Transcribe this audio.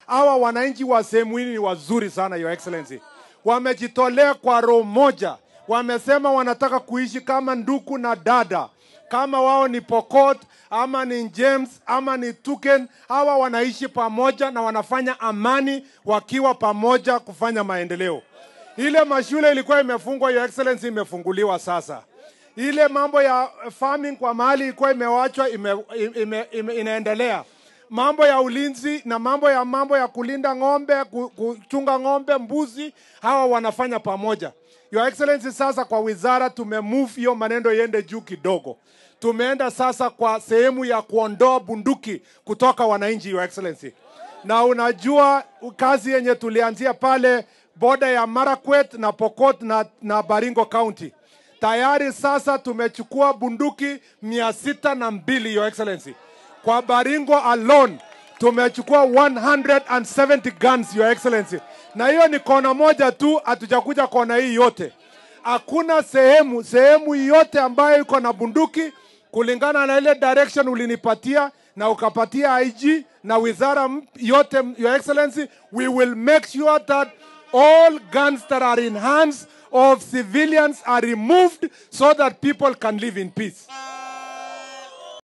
Hawa wananchi wa sehemu hii ni wazuri sana, Your Excellency. Wamejitolea kwa roho moja, wamesema wanataka kuishi kama ndugu na dada, kama wao ni Pokot ama ni James ama ni Tuken, hawa wanaishi pamoja na wanafanya amani wakiwa pamoja kufanya maendeleo. Ile mashule ilikuwa imefungwa, Your Excellency, imefunguliwa sasa. Ile mambo ya farming kwa mahali ilikuwa imewachwa inaendelea. Mambo ya ulinzi na mambo ya kulinda ng'ombe, kuchunga ng'ombe, mbuzi, hawa wanafanya pamoja. Your Excellency, sasa kwa wizara tumemove hiyo maneno iende juu kidogo. Tumeenda sasa kwa sehemu ya kuondoa bunduki kutoka wananchi, Your Excellency. Na unajua kazi yenye tulianzia pale boda ya Marakwet na Pokot na Baringo County. Tayari sasa tumechukua bunduki 602, Your Excellency. Kwa Baringo alone tumechukua 170 guns, Your Excellency. Na hiyo ni kona moja tu, hatujakuja kona hii yote. Hakuna sehemu yote ambayo iko na bunduki kulingana na ile direction ulinipatia na ukapatia IG na wizara yote, Your Excellency, we will make sure that all guns that are in hands of civilians are removed so that people can live in peace.